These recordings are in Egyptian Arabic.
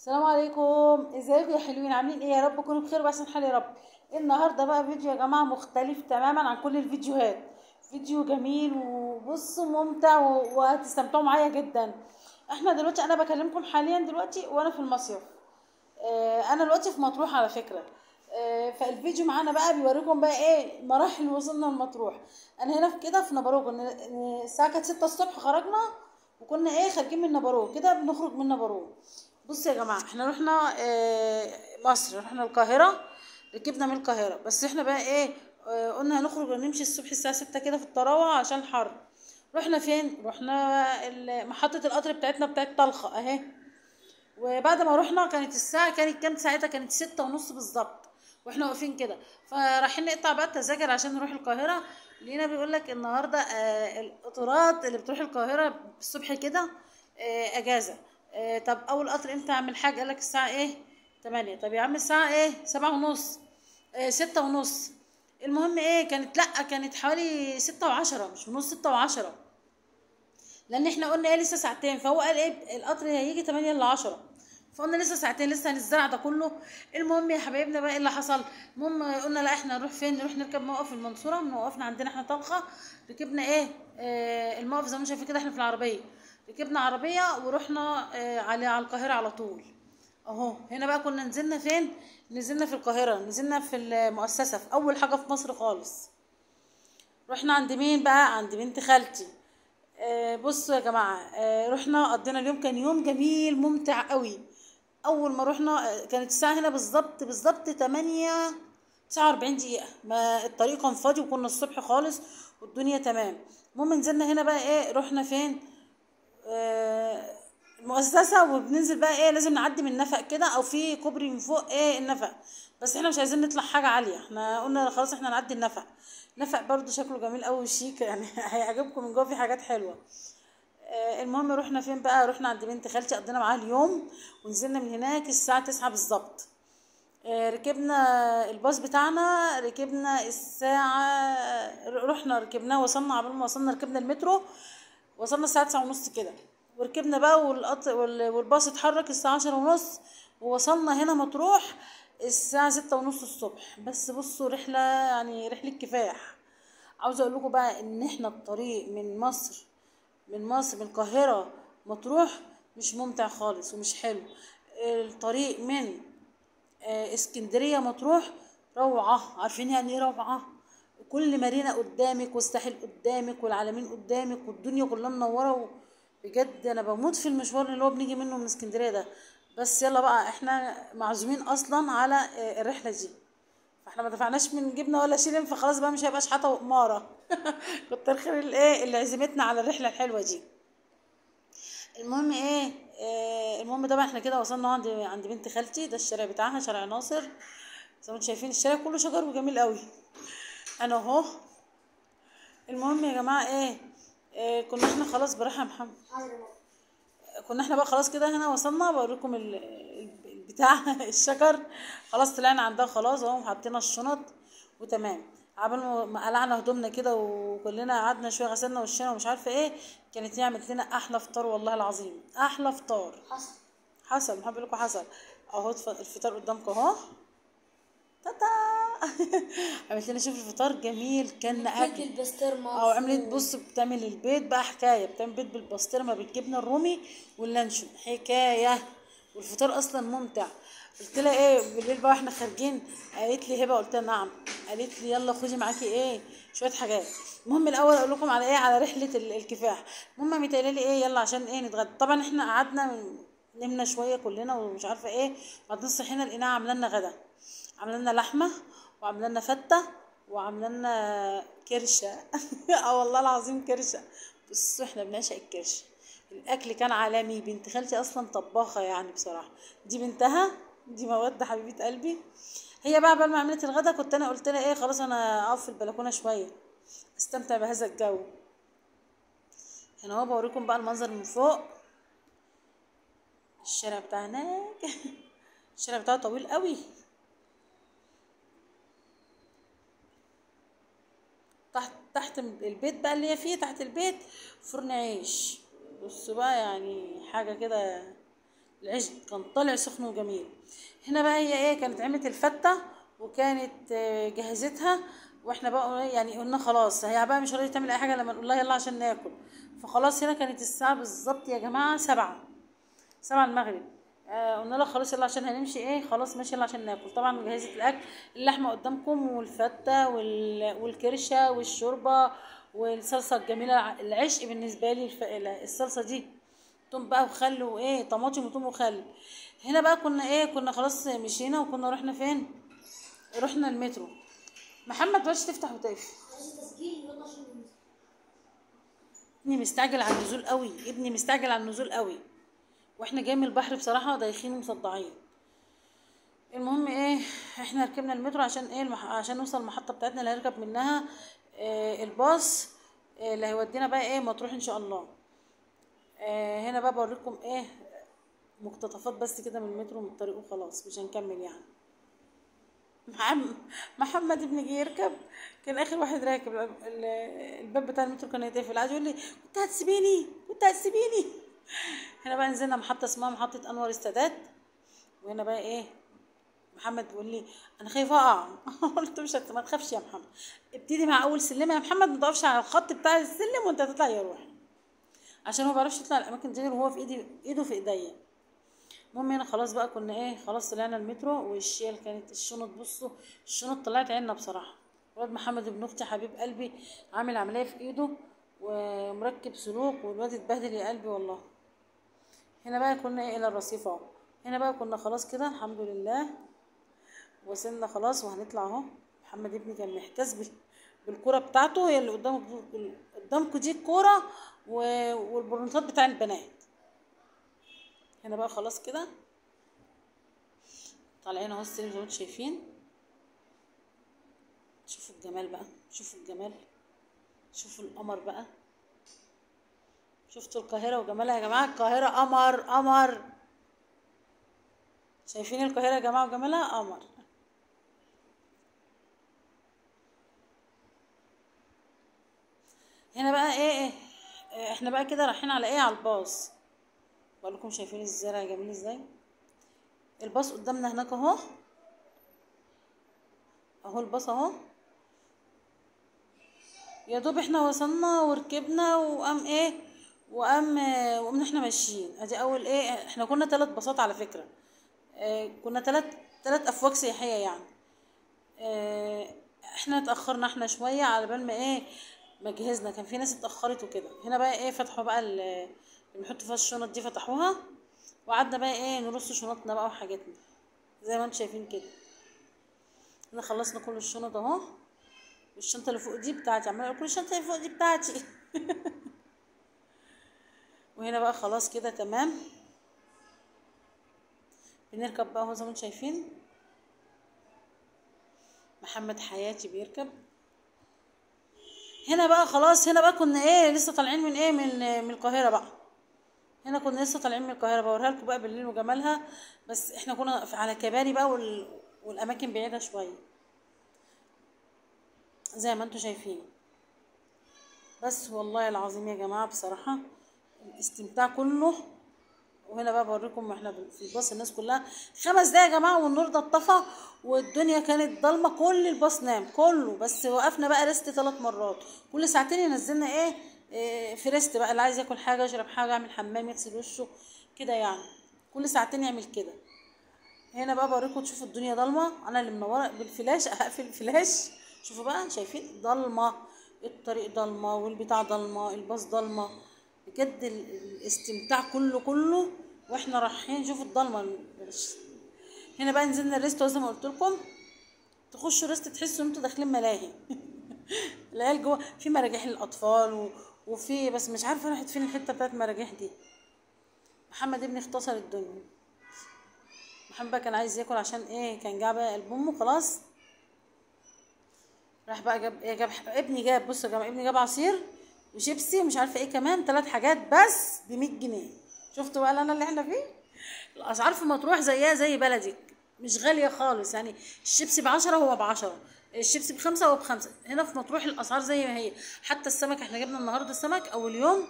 السلام عليكم، ازيكم يا حلوين؟ عاملين ايه؟ يا رب تكونوا بخير واحسن حال يا رب. النهارده بقى فيديو يا جماعة مختلف تماما عن كل الفيديوهات، فيديو جميل وبصوا ممتع وهتستمتعوا معايا جدا. احنا دلوقتي انا بكلمكم حاليا دلوقتي وانا في المصيف، انا دلوقتي في مطروح على فكرة. فالفيديو معانا بقى بيوريكم بقى ايه مراحل وصلنا لمطروح. انا هنا في كده في نبروه، الساعة كانت 6 الصبح خرجنا، وكنا ايه خارجين من نبروه كده، بنخرج من نبروه. بصوا يا جماعة احنا رحنا مصر، رحنا القاهرة، ركبنا من القاهرة، بس احنا بقى ايه قلنا هنخرج ونمشي الصبح الساعة 6 كده في الطراوه عشان الحر. رحنا فين؟ رحنا محطة القطر بتاعتنا بتاعت طلخه اهي. وبعد ما رحنا كانت الساعة كانت كام ساعتها؟ كانت 6:30 بالظبط واحنا واقفين كده. فرايحين نقطع بقى التذاكر عشان نروح القاهرة. لقينا بيقول لك النهارده القطارات اللي بتروح القاهرة الصبح كده اجازه. طب اول قطر امتى اعمل حاجة؟ قال لك الساعة ايه 8. طب يا عم الساعة ايه 7:30، 6:30. المهم ايه كانت، لا كانت حوالي 6:10، مش ونص، 6:10، لان احنا قلنا ايه لسه ساعتين. فهو قال ايه القطر هيجي 7:50، فقلنا لسه ساعتين، لسه هنزرع ده كله. المهم يا حبايبنا بقى ايه اللي حصل؟ المهم قلنا لا احنا نروح فين؟ نروح نركب موقف المنصورة. من موقفنا عندنا احنا طلخه ركبنا ايه الموقف زي ما انتم شايفين كده، احنا في العربية ركبنا عربية ورحنا على القاهرة على طول اهو. هنا بقى كنا نزلنا فين؟ نزلنا في القاهرة، نزلنا في المؤسسة، في اول حاجة في مصر خالص. رحنا عند مين بقى؟ عند بنت خالتي. بصوا يا جماعة، رحنا قضينا اليوم، كان يوم جميل ممتع قوي. اول ما رحنا كانت الساعة هنا بالظبط بالظبط 8:49 دقيقة، ما الطريق كان فاضي وكنا الصبح خالص والدنيا تمام. المهم نزلنا هنا بقى ايه، رحنا فين؟ المؤسسة. وبننزل بقى ايه لازم نعدي من نفق كده او في كوبري من فوق ايه النفق، بس احنا مش عايزين نطلع حاجة عالية، احنا قلنا خلاص احنا نعدي النفق. نفق برضو شكله جميل قوي وشيك يعني هيعجبكم من جوه، في حاجات حلوة. المهم رحنا فين بقى؟ رحنا عند بنت خالتي، قضينا معاها اليوم ونزلنا من هناك الساعة 9 بالظبط. ركبنا الباص بتاعنا، ركبنا الساعة، رحنا ركبناه وصلنا، عبال ما وصلنا ركبنا المترو، وصلنا الساعة 9:30 كده، وركبنا بقى والقطر والباص اتحرك الساعة 10:30، ووصلنا هنا مطروح الساعة 6:30 الصبح. بس بصوا رحلة يعني رحلة كفاح. عاوزة اقول لكم بقى ان احنا الطريق من مصر، من القاهرة مطروح مش ممتع خالص ومش حلو. الطريق من اسكندرية مطروح روعة، عارفين يعني ايه روعة؟ كل مارينا قدامك والساحل قدامك والعلمين قدامك والدنيا كلها منورة. بجد انا بموت في المشوار اللي هو بنيجي منه من اسكندرية ده. بس يلا بقى احنا معزومين اصلا على الرحلة دي، فاحنا ما دفعناش من جبنه ولا شيلين، فخلاص بقى مش هيبقى شحاته وقماره كتر خير الايه اللي عزمتنا على الرحلة الحلوة دي. المهم ايه، المهم طبعا احنا كده وصلنا عند بنت خالتي، ده الشارع بتاعها شارع ناصر زي ما انتم شايفين، الشارع كله شجر وجميل قوي. انا اهو. المهم يا جماعة ايه، كنا احنا خلاص براحة يا محمد، كنا احنا بقى خلاص كده هنا وصلنا. بوريكم البتاع الشجر، خلاص طلعنا عندها خلاص اهو، حطينا الشنط وتمام. عبال ما قلعنا هدومنا كده وكلنا قعدنا شوية غسلنا وشنا ومش عارفه ايه، كانت هي عملت لنا احلى فطار والله العظيم، احلى فطار حصل. محب لكم حصل اهو، الفطار قدامكم اهو، تاتا عملت لنا، شوف الفطار جميل، كان اكل البسطرمه او عملت، بص بتعمل البيض بقى حكاية، بتعمل بيض بالبسطرمه بالجبنه الرومي واللانشون حكاية. والفطار اصلا ممتع. قلت لها ايه بالليل بقى واحنا خارجين، قالت لي هبه، قلت لها نعم، قالت لي يلا خدي معاكي ايه شوية حاجات. المهم الاول اقول لكم على ايه، على رحله الكفاح. المهم قامت قايله لي ايه يلا عشان ايه نتغدى. طبعا احنا قعدنا نمنا شوية كلنا ومش عارفه ايه، بعدين صحينا لقيناها عامله لنا غدا، عامله لنا لحمه وعامله لنا فته وعامله لنا كرشه اه والله العظيم كرشه. بصوا احنا بنعشق الكرشه، الاكل كان عالمي. بنت خالتي اصلا طباخه يعني بصراحة، دي بنتها دي موده حبيبه قلبي. هي بقى قبل ما عملت الغدا كنت انا قلت لها ايه خلاص انا اقف في البلكونه شوية استمتع بهذا الجو. هنا اهو بوريكم بقى المنظر من فوق، الشارع بتاع هناك الشارع بتاعه طويل قوي. تحت البيت بقى اللي هي فيه، تحت البيت فرن عيش. بصوا بقى يعني حاجة كده العيش كان طالع سخن وجميل. هنا بقى هي ايه كانت عملت الفته وكانت جهزتها، واحنا بقى يعني قلنا خلاص هي بقى مش راضية تعمل اي حاجة لما نقول لها يلا عشان ناكل. فخلاص هنا كانت الساعة بالظبط يا جماعة 7 المغرب. قلنا لها خلاص يلا عشان هنمشي ايه، خلاص ماشي يلا عشان ناكل. طبعا جهزت الاكل، اللحمة قدامكم والفته والكرشه والشوربه والصلصه الجميلة. العشق بالنسبة لي الصلصه دي، توم بقى وخل وايه، طماطم وتوم وخل. هنا بقى كنا ايه، كنا خلاص مشينا وكنا رحنا فين، رحنا المترو. محمد بلاش تفتح وتقفل، ابني مستعجل على النزول قوي، ابني مستعجل على النزول قوي، واحنا جايين من البحر بصراحة دايخين ومصدعين. المهم ايه، احنا ركبنا المترو عشان ايه، عشان نوصل المحطة بتاعتنا اللي هنركب منها إيه الباص إيه اللي هيودينا بقى ايه مطروح ان شاء الله. إيه هنا بقى بوريكم ايه مقتطفات بس كده من المترو ومن الطريق وخلاص، مش هنكمل يعني. محمد ابني جه يركب، كان اخر واحد راكب، الباب بتاع المترو كان هيتقفل، عايز يقول لي كنت هتسيبيني كنت هتسيبيني. هنا بقى نزلنا محطة اسمها محطة انور السادات. وهنا بقى ايه محمد بيقول لي انا خايف اقع. قلت مش ما تخافش يا محمد، ابتدي مع اول سلمه يا محمد، ما تقفش على الخط بتاع السلم وانت هتطلع يا روح، عشان هو ما بيعرفش يطلع الاماكن دي غير وهو في ايده في ايديا. المهم هنا خلاص بقى كنا ايه خلاص طلعنا المترو، والشيل كانت الشنط، بصوا الشنط طلعت عنا بصراحة. الواد محمد ابن اختي حبيب قلبي عامل عملية في ايده ومركب سلوك، والواد اتبهدل يا قلبي والله. هنا بقى كنا ايه الى الرصيف اهو. هنا بقى كنا خلاص كده الحمد لله وصلنا خلاص وهنطلع اهو. محمد ابني كان محتاس بالكورة بتاعته، هي اللي قدامكم دي الكورة والبرنطات بتاع البنات. هنا بقى خلاص كده طالعين اهو السلم زي ما انتم شايفين. شوفوا الجمال بقى، شوفوا الجمال، شوفوا القمر بقى. شفتوا القاهرة وجمالها يا جماعة؟ القاهرة قمر قمر. شايفين القاهرة يا جماعة وجمالها؟ قمر. هنا بقى ايه، احنا بقى كده رايحين على ايه، على الباص. بقول لكم شايفين الزرع جميل ازاي. الباص قدامنا هناك اهو، اهو الباص اهو. يا دوب احنا وصلنا وركبنا وقام ايه وقمنا احنا ماشيين. ادي اول ايه، احنا كنا 3 باصات على فكرة، اه كنا 3 افواج سياحية يعني. اه احنا اتاخرنا احنا شوية على بال ما ايه ما جهزنا، كان في ناس اتاخرت وكده. هنا بقى ايه فتحوا بقى اللي بنحط فيها الشنط دي، فتحوها وقعدنا بقى ايه نرص شنطنا بقى وحاجتنا زي ما انتم شايفين كده. احنا خلصنا كل الشنط اهو، والشنطه اللي فوق دي بتاعتي، عماله اقول كل الشنطة اللي فوق دي بتاعتي. وهنا بقى خلاص كده تمام، بنركب بقى اهو زي ما انتم شايفين. محمد حياتي بيركب. هنا بقى خلاص، هنا بقى كنا ايه لسه طالعين من ايه من القاهرة بقى. هنا كنا لسه طالعين من القاهرة، بوريها لكم بقى بالليل وجمالها، بس احنا كنا على كباري بقى والاماكن بعيدة شوية زي ما انتم شايفين. بس والله العظيم يا جماعة بصراحة الاستمتاع كله. وهنا بقى بوريكم احنا في الباص الناس كلها 5 دقايق يا جماعة والنور ده اتطفى والدنيا كانت ضلمة، كل الباص نام كله. بس وقفنا بقى rest 3 مرات، كل ساعتين ينزلنا ايه في rest بقى، اللي عايز ياكل حاجة يشرب حاجة يعمل حمام يغسل وشه كده يعني، كل ساعتين يعمل كده. هنا بقى بوريكم تشوفوا الدنيا ضلمة، انا اللي منورة بالفلاش، هقفل الفلاش. شوفوا بقى شايفين ضلمة، الطريق ضلمة والبتاع ضلمة، الباص ضلمة بجد. الاستمتاع كله كله واحنا رايحين. شوفوا الضلمة. هنا بقى نزلنا ال rest زي ما قلت لكم، تخشوا rest تحسوا ان انتوا داخلين ملاهي. العيال جوه في مراجيح للاطفال وفي، بس مش عارفه راحت فين الحتة بتاعت المراجيح دي. محمد ابني اختصر الدنيا. محمد بقى كان عايز ياكل عشان ايه، كان جاع بقى قلب امه خلاص. راح بقى جاب ايه، جاب ابني جاب، بصوا يا جماعة ابني جاب عصير وشيبسي ومش عارفه ايه كمان، 3 حاجات بس ب100 جنيه. شفتوا بقى انا اللي احنا فيه؟ الاسعار في مطروح زيها زي بلدك، مش غالية خالص يعني. الشيبسي ب10 هو ب10، الشيبسي ب5 هو ب5. هنا في مطروح الاسعار زي ما هي. حتى السمك احنا جبنا النهارده سمك اول يوم،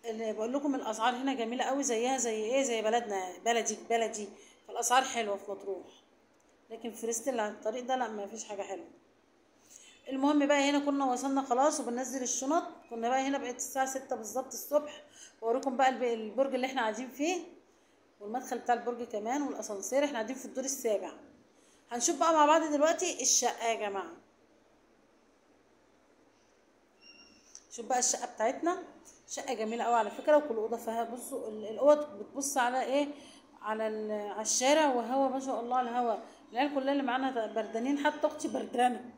اللي بقول لكم الاسعار هنا جميلة قوي، زيها زي ايه، زي بلدنا، بلدي بلدي، فالاسعار حلوة في مطروح. لكن في رست اللي على الطريق ده لا، ما فيش حاجة حلوة. المهم بقى هنا كنا وصلنا خلاص وبننزل الشنط. كنا بقى هنا بقت الساعة 6 بالظبط الصبح. واوريكم بقى البرج اللي احنا قاعدين فيه، والمدخل بتاع البرج كمان، والاسانسير. احنا قاعدين في الدور السابع. هنشوف بقى مع بعض دلوقتي الشقة يا جماعة. شوف بقى الشقة بتاعتنا، شقه جميلة قوي على فكرة. وكل اوضة فيها، بصوا الاوض بتبص على ايه، على الشارع، وهوا ما شاء الله على الهوا. العيال كلها اللي معانا بردانين، حتى اختي بردانه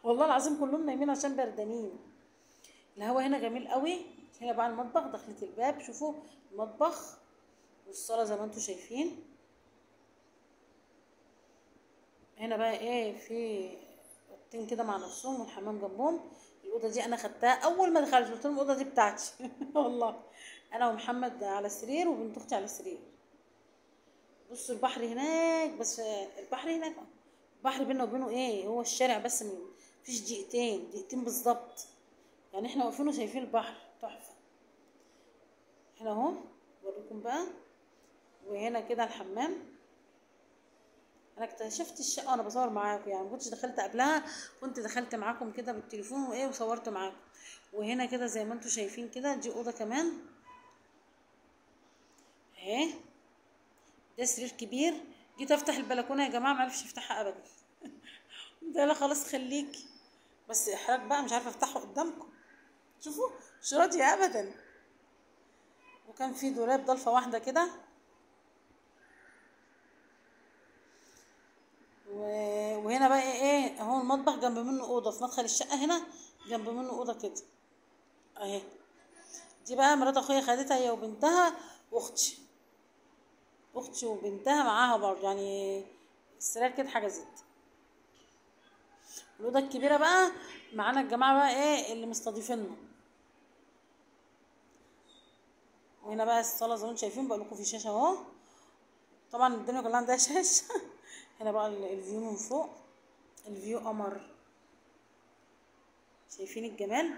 والله العظيم كلهم نايمين عشان بردانين. الهوا هنا جميل قوي. هنا بقى المطبخ، دخلت الباب، شوفوا المطبخ والصاله زي ما انتم شايفين. هنا بقى ايه، في اوضتين كده مع نفسهم والحمام جنبهم. الاوضة دي انا خدتها اول ما دخلت، قلت لهم الاوضة دي بتاعتي والله، انا ومحمد على السرير وبنت اختي على السرير. بصوا البحر هناك، بس البحر هناك، البحر بينا وبينه ايه، هو الشارع بس، مفيش دقيقتين، دقيقتين بالظبط يعني، احنا واقفين وشايفين البحر تحفة. هنا اهو بوريكم بقى. وهنا كده الحمام. انا اكتشفت الشقة وانا بصور معاكم، يعني ما كنتش دخلت قبلها، كنت دخلت معاكم كده بالتليفون وايه وصورت معاكم. وهنا كده زي ما انتم شايفين كده، دي اوضة كمان اهي. ده سرير كبير. جيت افتح البلكونه يا جماعة ما عرفش افتحها ابدا ده لا خلاص خليكي بس، احراج بقى، مش عارفه افتحه قدامكم. شوفوا مش راضية ابدا. وكان في دولاب ضلفه واحدة كده. وهنا بقى ايه، اهو المطبخ جنب منه اوضة، في مدخل الشقة هنا جنب منه اوضة كده اهي. دي بقى مرات اخويا خدتها هي وبنتها واختي، اختي وبنتها معاها برضه، يعني السرير كده حجزت. الاوضة الكبيرة بقى معانا الجماعة بقى ايه اللي مستضيفيننا. وهنا بقى الصاله زي ما انتم شايفين، بقول لكم في شاشة اهو، طبعا الدنيا كلها عندها شاشة هنا بقى ال view من فوق، ال view قمر، شايفين الجمال؟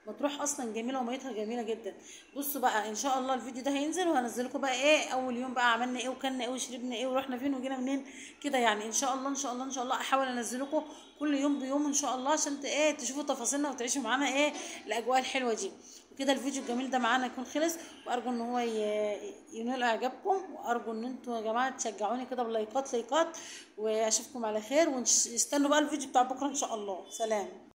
مطروح اصلا جميلة وميتها جميلة جدا. بصوا بقى ان شاء الله الفيديو ده هينزل، وهنزل لكم بقى ايه اول يوم بقى عملنا ايه وكلنا ايه وشربنا ايه ورحنا فين وجينا منين كده، يعني ان شاء الله ان شاء الله ان شاء الله احاول انزل لكم كل يوم بيوم ان شاء الله، عشان ايه تشوفوا تفاصيلنا وتعيشوا معانا ايه الاجواء الحلوة دي وكده. الفيديو الجميل ده معانا يكون خلص، وارجو ان هو ينال اعجابكم، وارجو ان انتوا يا جماعة تشجعوني كده بلايكات لايكات، واشوفكم على خير، واستنوا بقى الفيديو بتاع بكره ان شاء الله. سلام.